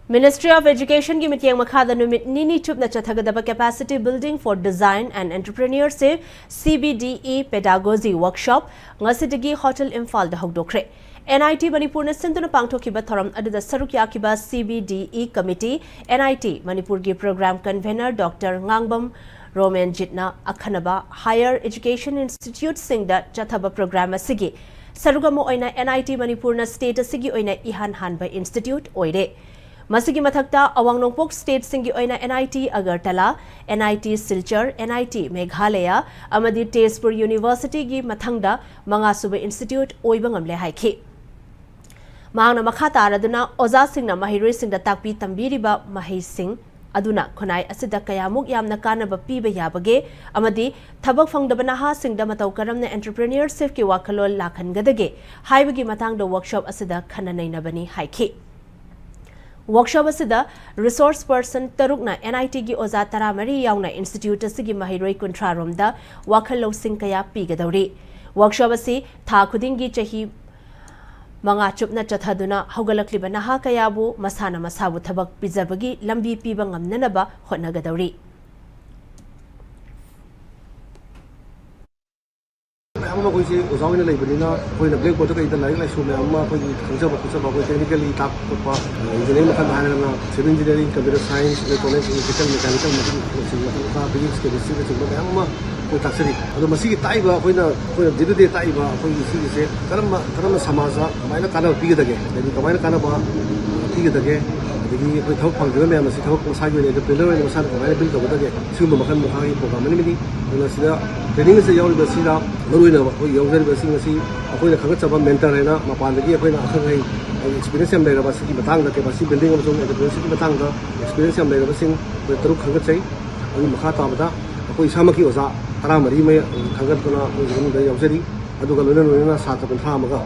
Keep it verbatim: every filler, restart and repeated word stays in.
Ministry of Education ꯒꯤ ꯃꯤꯠꯌꯦꯡ ꯃꯈꯥꯗ ꯅꯨꯃꯤꯠ ꯅꯤꯅꯤ ꯆꯨꯞꯅ ꯆꯠꯊꯒꯗꯕ Capacity Building for Design and Entrepreneurship, C B D E, Pedagogy Workshop ꯉꯁꯤꯗꯒꯤ Hotel ꯏꯝꯐꯥꯜꯗ ꯍꯧꯗꯣꯛꯈ꯭ꯔꯦ꯫ N I T ꯃꯅꯤꯄꯨꯔꯅ ꯁꯤꯟꯗꯨꯅ ꯄꯥꯡꯊꯣꯛꯈꯤꯕ ꯊꯧꯔꯝ ꯑꯗꯨꯗ ꯁꯔꯨꯛ ꯌꯥꯈꯤꯕ C B D E Committee, N I T ꯃꯅꯤꯄꯨꯔꯒꯤ Program Convener Doctor ꯉꯥꯡꯕꯝ ꯔꯣꯃꯦꯟꯖꯤꯠꯅ ꯑꯈꯟꯅꯕ higher education institute ꯁꯤꯡꯗ ꯆꯠꯊꯕ program ꯑꯁꯤꯒꯤ ꯁꯔꯨꯛ ꯑꯃ ꯑꯣꯏꯅ N I T ꯃꯅꯤꯄꯨꯔꯅ state ꯑꯁꯤꯒꯤ ꯑꯣꯏꯅ ꯏꯍꯥꯟ ꯍꯥꯟꯕ institute ꯑꯣꯏꯔꯦ꯫ ꯃꯁꯤꯒꯤ ꯃꯊꯛꯇ ꯑꯋꯥꯡ ꯅꯣꯡꯄꯣꯛ state ꯁꯤꯡꯒꯤ ꯑꯣꯏꯅ N I T Agartala, N I T Silchar, N I T Meghalaya ꯑꯃꯗꯤ ꯇꯦꯖꯄꯨꯔ University ꯒꯤ ꯃꯊꯪꯗ ꯃꯉꯥꯁꯨꯕ institute ꯑꯣꯏꯕ ꯉꯝꯂꯦ ꯍꯥꯏꯈꯤ꯫ ꯃꯍꯥꯛꯅ ꯃꯈꯥ ꯇꯥꯔꯗꯨꯅ ꯑꯣꯖꯥꯁꯤꯡꯅ ꯃꯍꯩꯔꯣꯏꯁꯤꯡꯗ ꯇꯥꯛꯄꯤ ꯇꯝꯕꯤꯔꯤꯕ ꯃꯍꯩꯁꯤꯡ ꯑꯗꯨꯅ ꯈꯨꯟꯅꯥꯏ ꯑꯁꯤꯗ ꯀꯌꯥꯃꯨꯛ ꯌꯥꯝꯅ ꯀꯥꯟꯅꯕ ꯄꯤꯕ ꯌꯥꯕꯒꯦ ꯑꯃꯗꯤ ꯊꯕꯛ ꯐꯪꯗꯕ ꯅꯍꯥꯁꯤꯡꯗ ꯃꯇꯧ ꯀꯔꯝꯅ entrepreneurship ꯀꯤ ꯋꯥꯈꯜꯂꯣꯟ ꯂꯥꯛꯍꯟꯒꯗꯒꯦ ꯍꯥꯏꯕꯒꯤ ꯃꯇꯥꯡꯗ workshop ꯑꯁꯤꯗ ꯈꯟꯅ ꯅꯩꯅꯕꯅꯤ ꯍꯥꯏꯈꯤ꯫ Workshop ꯑꯁꯤꯗ resource person ꯇꯔꯨꯛꯅ N I T ꯒꯤ ꯑꯣꯖꯥ ꯇꯔꯥꯃꯔꯤ ꯌꯥꯎꯅ institute ꯑꯁꯤꯒꯤ ꯃꯍꯩꯔꯣꯏ ꯀꯨꯟꯊ꯭ꯔꯥ ꯔꯣꯝꯗ ꯋꯥꯈꯜ ꯂꯧꯁꯤꯡ ꯀꯌꯥ ꯄꯤꯒꯗꯧꯔꯤ꯫ Workshop ꯑꯁꯤ ꯊꯥ ꯈꯨꯗꯤꯡꯒꯤ ꯆꯍꯤ ꯃꯉꯥ ꯆꯨꯞꯅ ꯆꯠꯊꯗꯨꯅ ꯍꯧꯒꯠꯂꯛꯂꯤꯕ ꯅꯍꯥ ꯀꯌꯥꯕꯨ ꯃꯁꯥꯅ ꯃꯁꯥꯕꯨ ꯊꯕꯛ ꯄꯤꯖꯕꯒꯤ ꯂꯝꯕꯤ ꯄꯤꯕ ꯉꯝꯅꯅꯕ ꯍꯣꯠꯅꯒꯗꯧꯔꯤ꯫ ꯃꯌꯥꯝ ꯑꯃ ꯑꯩꯈꯣꯏꯁꯦ ꯑꯣꯖꯥ ꯑꯣꯏꯅ ꯂꯩꯕꯅꯤꯅ ꯑꯩꯈꯣꯏꯅ blackboard ꯀꯩꯗ ꯂꯥꯏꯔꯤꯛ ꯂꯥꯏꯁꯨ ꯃꯌꯥꯝ ꯑꯃ ꯑꯩꯈꯣꯏꯒꯤ ꯈꯪꯖꯕ ꯈꯣꯠꯆꯕ ꯑꯩꯈꯣꯏ technically ꯇꯥꯛꯄ ꯈꯣꯠꯄ, engineering ꯃꯈꯜꯗ ꯍꯥꯏꯔꯒꯅ civil engineering, computer science, electronics, electrical, mechanical ꯃꯈꯜ ꯃꯈꯜꯁꯤꯡ ꯃꯈꯜ ꯃꯈꯥ physics, chemistry ꯅꯆꯤꯡꯕ ꯃꯌꯥꯝ ꯑꯃ ꯑꯩꯈꯣꯏ ꯇꯥꯛꯆꯔꯤ꯫ ꯑꯗꯣ ꯃꯁꯤꯒꯤ ꯇꯥꯛꯏꯕ ꯑꯩꯈꯣꯏꯅ ꯑꯩꯈꯣꯏꯅ day to day ꯇꯥꯛꯏꯕ ꯑꯩꯈꯣꯏꯒꯤ ꯁꯤꯒꯤꯁꯦ ꯀꯔꯝꯕ ꯀꯔꯝꯕ ꯁꯃꯥꯖꯇ ꯀꯃꯥꯏꯅ ꯀꯥꯟꯅꯕ ꯄꯤꯒꯗꯒꯦ, ꯍꯥꯏꯗꯤ ꯀꯃꯥꯏꯅ ꯀꯥꯟꯅꯕ ꯄꯤꯒꯗꯒꯦ, ꯑꯗꯒꯤ ꯑꯩꯈꯣꯏ ꯊꯕꯛ ꯐꯪꯗ꯭ꯔꯤꯕ ꯃꯌꯥꯝ ꯑꯁꯤ ꯊꯕꯛ ꯃꯁꯥꯒꯤ ꯑꯣꯏꯅ entrepreneur ꯑꯣꯏꯅ ꯃꯁꯥꯅ ꯀꯃꯥꯏꯅ build ꯇꯧꯒꯗꯒꯦ, ꯁꯤꯒꯨꯝꯕ ꯃꯈꯜ ꯃꯈꯥꯒꯤ program ꯑꯃꯅꯤ꯫ ꯑꯗꯨꯅ ꯁꯤꯗ training ꯑꯁꯤꯗ ꯌꯥꯎꯔꯤꯕꯁꯤꯗ ꯃꯔꯨꯑꯣꯏꯅ ꯑꯩꯈꯣꯏ ꯌꯥꯎꯖꯔꯤꯕꯁꯤꯡ ꯑꯁꯤ ꯑꯩꯈꯣꯏꯅ ꯈꯪꯒꯠꯆꯕ mentor ꯍꯥꯏꯅ ꯃꯄꯥꯟꯗꯒꯤ ꯑꯩꯈꯣꯏꯅ ꯑꯈꯪ ꯑꯍꯩ, ꯍꯥꯏꯗꯤ experience ꯌꯥꯝ ꯂꯩꯔꯕ ꯁꯤꯒꯤ ꯃꯇꯥꯡꯗ capacity building ꯑꯃꯁꯨꯡ entrepreneurship ꯀꯤ ꯃꯇꯥꯡꯗ experience ꯌꯥꯝ ꯂꯩꯔꯕꯁꯤꯡ ꯑꯩꯈꯣꯏ ꯇꯔꯨꯛ ꯈꯪꯒꯠꯆꯩ꯫ ꯑꯗꯨꯒꯤ ꯃꯈꯥ ꯇꯥꯕꯗ ꯑꯩꯈꯣꯏ ꯏꯁꯥꯃꯛꯀꯤ ꯑꯣꯖꯥ ꯇꯔꯥꯃꯔꯤ ꯑꯃ ꯈꯪꯒꯠꯇꯨꯅ ꯑꯩꯈꯣꯏ ꯃꯅꯨꯡꯗ ꯌꯥꯎꯖꯔꯤ꯫ ꯑꯗꯨꯒ ꯂꯣꯏꯅ ꯂꯣꯏꯅꯅ ꯁꯥꯇ꯭ꯔ ꯀꯨꯟꯊ꯭ꯔꯥ ꯑꯃꯒ